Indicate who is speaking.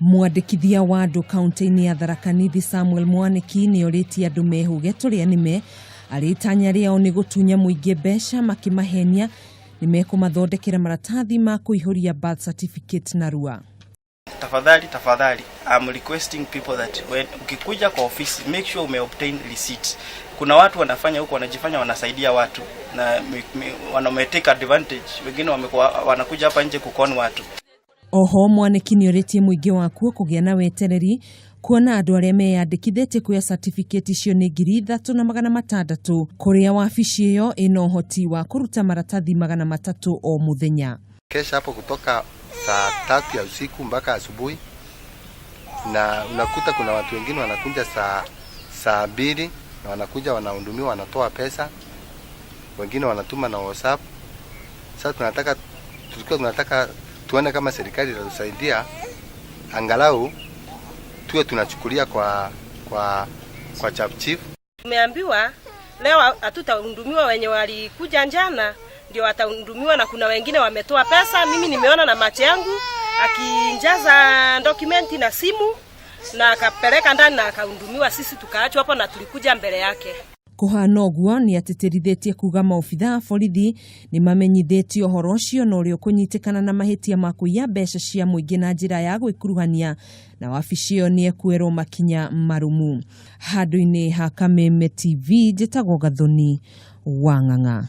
Speaker 1: Mwandĩkithia wa andũ kaunti-inĩ ya Tharaka Nithi Samuel Mwaniki nĩ orĩtie andũ mehũge tũrĩa nĩme arĩ itanya rĩao nĩ gũtunya mũingĩ mbeca makĩmahenia nĩ mekũmathondekera maratathi ma kũihũria birth certificate narua.
Speaker 2: Tafadhali, tafadhali, I'm requesting people that when ukikuja kwa ofisi, make sure ume obtain receipt. Kuna watu wanafanya huko, wanajifanya wanasaidia watu na wana take advantage, wengine wamekuwa wanakuja hapa nje kukon watu.
Speaker 1: Oho Mwaniki nĩ orĩtie mũingĩ wakuo kũgĩa na wetereri kuona andũ arĩa meyandĩkithĩtie kuoya certificate icio nĩ 3600, kũrĩa wabici ĩyo ĩna ũhoti wa kũruta maratathi 300 o mũthenya.
Speaker 3: Kesha hapo kutoka saa 3 ya usiku mpaka asubuhi, na unakuta kuna watu wengine wanakuja saa 2 na wanakuja wanahudumiwa, wanatoa pesa, wengine wanatuma na WhatsApp. Sasa tulikuwa tunataka tuone kama serikali itatusaidia angalau tuwe tunachukulia kwa chief.
Speaker 4: Tumeambiwa leo hatutahudumiwa, wenye walikuja jana ndio watahudumiwa, na kuna wengine wametoa pesa. Mimi nimeona na macho yangu akijaza document na simu na akapeleka ndani na akahudumiwa, sisi tukaachwa hapo na tulikuja mbele yake.
Speaker 1: Kũhana ũguo nĩ atĩtĩrithĩtie kuga maobitha a borithi nĩ mamenyithĩtio ũhoro ũcio na ũrĩa ũkũnyitĩkana na mahĩtia ma kũiya mbeca cia mũingĩ na njĩra ya gwĩkuruhania na wabici ĩyo nĩ ekuoerwo makinya marũmu. Handũ-inĩ ha Kameme TV, njĩtagwo Gathoni wa Ng'ang'a.